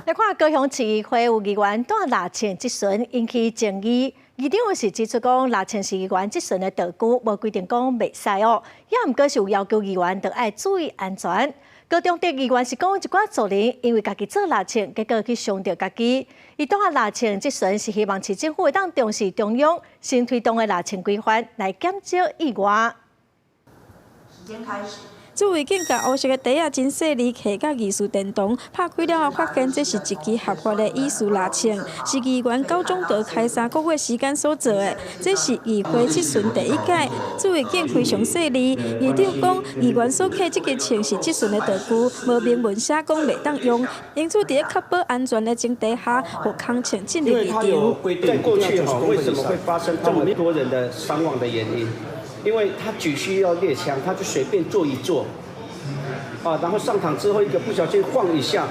來看高雄市議會有議員帶獵槍質詢，引起爭議。議長是指出講，獵槍是議員質詢的道具，無規定講袂使哦。也毋過是有要求議員著愛注意安全。高中的議員是講一寡族人因為家己做獵槍，結果去傷著家己。伊帶獵槍質詢是希望市政府會當重視中央新推動的獵槍規範，來減少意外。時間開始。朱維景共烏色的袋仔真細膩，提佮議事殿堂拍開了後，發現這是一支合法的議事獵槍，是議員高中德開3個月時間所做的。這是議會質詢第一屆，朱維景非常細膩。議長講，議員所提這支槍是質詢的道具，無明文寫講袂當用，因此佇咧確保安全的前提下，予空槍進入議場。在過去哈，為什麼會發生這麼多人的傷亡的原因？因為他只需要獵槍，他就隨便做一做，啊，然後上場之後一個不小心晃一下，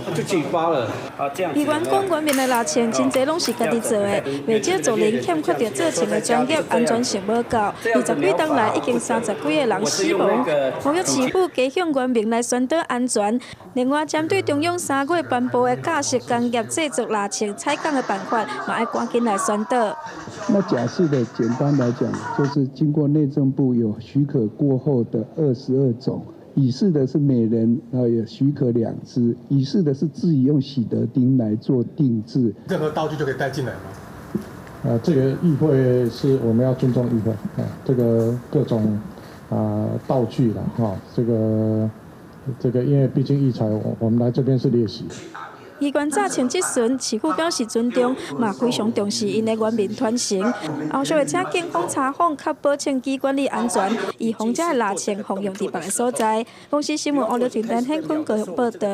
他就舉發了。啊，這樣。議員講，原面的獵槍真濟攏是家己做的，袂少族人欠缺著做槍的專業，安全性無夠。20幾冬來已經30幾個人死亡。呼籲市府加向原民來宣導安全。另外，針對中央3月頒布的假釋工業製作獵槍採購的辦法，嘛愛趕緊來宣導。那假釋的簡單來講，就是經過內政部有許可過後的22種，乙式的是每人啊有許可兩支，乙式的是自己用喜得釘來做定製。任何道具就可以帶進來嗎？啊，這個議會是我們要尊重議會啊，這個各種啊道具啦，哈，這個因為畢竟議材，我們來這邊是練習。議員紮槍質詢，市府表示尊重，嘛非常重視𪜶的原民傳承。後續會請警方查訪，確保槍支管理安全，以防這个獵槍運用佇別个所在。公視新聞，王劉婷、陳顯坤高雄報道。